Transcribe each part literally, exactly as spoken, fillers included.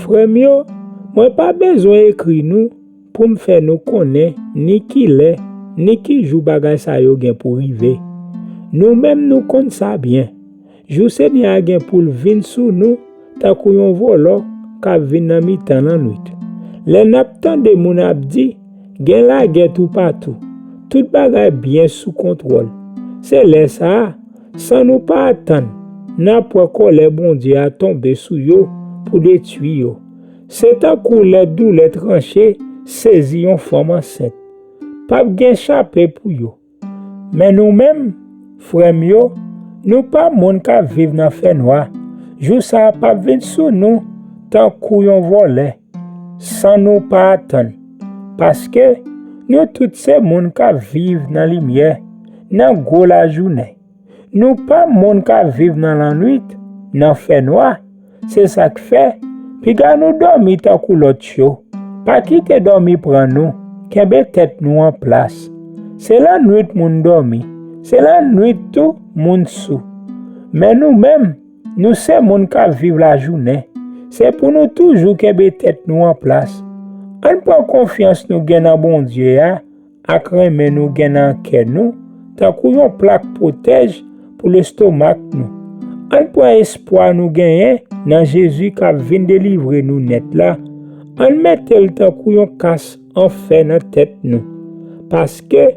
Frè m yo, mwen pa bezwen ekri nou pou m fè nou konnen ni ki lè, ni ki jou bagay sa yo gen pou rive. Nou menm nou konn sa byen. Jou Senyè a gen pou l vin sou nou tankou yon vòlò k ap vin nan mitan lannwit. Lè n ap tande moun ap di, "Gen lagè toupatou, tout bagay byen sou kontwòl," se lè sa a, san nou pa atann, n ap wè kòlè Bondye a tonbe sou yo pou detwi yo. Se tankou lè doulè tranche sezi yon fanm ansent. P ap gen chape pou yo. Men nou menm, frè m yo, nou pa moun k ap viv nan fènwa. Jou sa a p ap vin sou nou tankou yon vòlè, san nou pa atann. Paske nou tout se moun k ap viv nan limyè, nan gwo lajounen. Nou pa moun k ap viv nan lannwit, nan fènwa. Se sa k fè, piga nou dòmi tankou lòt yo. Pa kite dòmi pran nou, kenbe tèt nou an plas. Se lannwit moun dòmi, se lannwit tou moun sou. Men nou menm, nou se moun k ap viv lajounen. Se pou nou toujou kenbe tèt nou an plas. Ann pran konfyans nou gen nan Bondye a ak renmen nou gen nan kè nou tankou yon plak pwotèj pou lestomak nou. Ann pran espwa nou genyen nan Jezi k ap vin delivre nou nèt la. Ann mete l tankou yon kas an fè nan tèt nou. Paske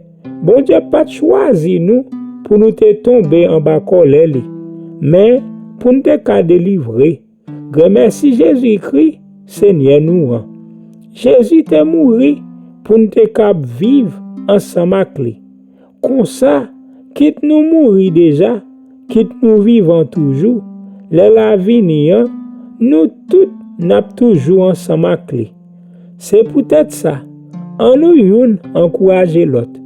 Bondye pa t chwazi nou pou nou te tonbe anba kòlè li, men pou n te ka delivre. Granmèsi Jezikri, Senyè nou an. Jezi te mouri pou n te kab viv ansanm ak li. Konsa, kit nou mouri deja, kit nou vivan toujou, lè l a vini an, nou tout n ap toujou ansanm ak li. Se poutèt sa, annou youn ankouraje lòt,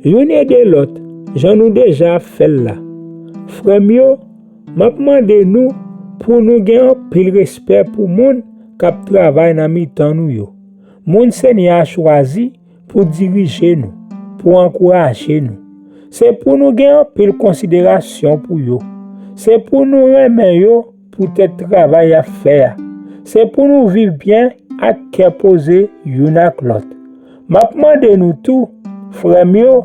youn ede lòt, jan nou deja ap fè l la. Frè m yo, m ap mande nou pou nou gen anpil respè pou moun k ap travay nan mitan nou yo. Moun Senyè a chwazi pou dirije nou, pou ankouraje nou. Se pou nou gen anpil konsiderasyon pou yo. Se pou nou renmen yo poutèt travay y ap fè a. Se pou nou viv byen ak kè poze youn ak lòt. M ap mande nou tou, frè m yo,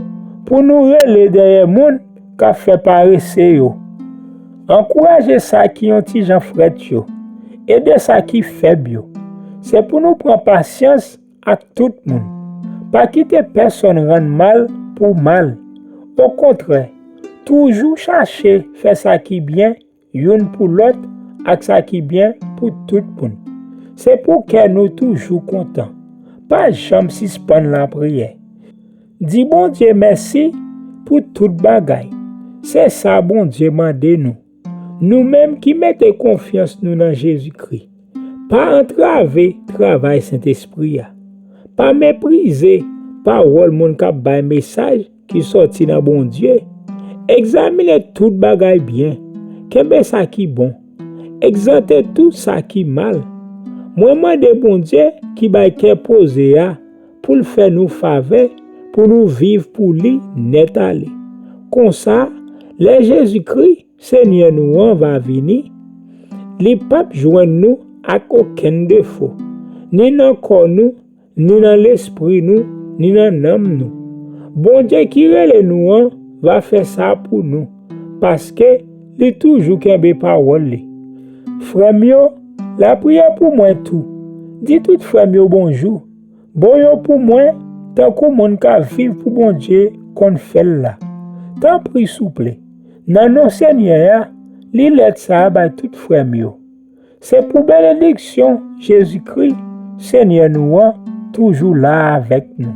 pou nou rele dèyè moun k ap fè parese yo. Ankouraje sa ki yon ti jan frèt yo. Ede sa ki fèb yo. Se pou nou pran pasyans ak tout moun. Pa kite pèsonn rann mal pou mal. Okontrè, toujou chache fè sa ki byen youn pou lòt ak sa ki byen pou tout moun. Se pou kè nou toujou kontan. Pa janm sispann lapriyè. Di Bondye mèsi pou tout bagay. Se sa Bondye mande nou. Nou menm ki mete konfyans nou nan Jezikri, pa antrave travay Sentespri a. Pa meprize pawòl moun k ap bay mesaj ki sòti nan Bondye. Egzamine tout bagay byen. Kenbe sa ki bon. Egzante tou sa ki mal. Mwen mande Bondye ki bay kè poze a pou l fè nou favè pou nou viv pou li nèt ale. Konsa, lè Jezikri, Senyè nou an, va vini, li p ap jwenn nou ak okenn defo, ni nan kò nou, ni nan lespri nou, ni nan nanm nou. Bondye ki rele nou an va fè sa pou nou, paske li toujou kenbe pawòl li. Frè m yo, lapriyè pou mwen tou. Di tout frè m yo bonjou. Bon yo pou mwen, tankou moun k ap viv pou Bondye konn fè l la. Tanpri, souple, nan non Senyè a, li lèt sa a bay tout frè m yo. Se pou benediksyon Jezikri, Senyè nou an, toujou la avèk nou.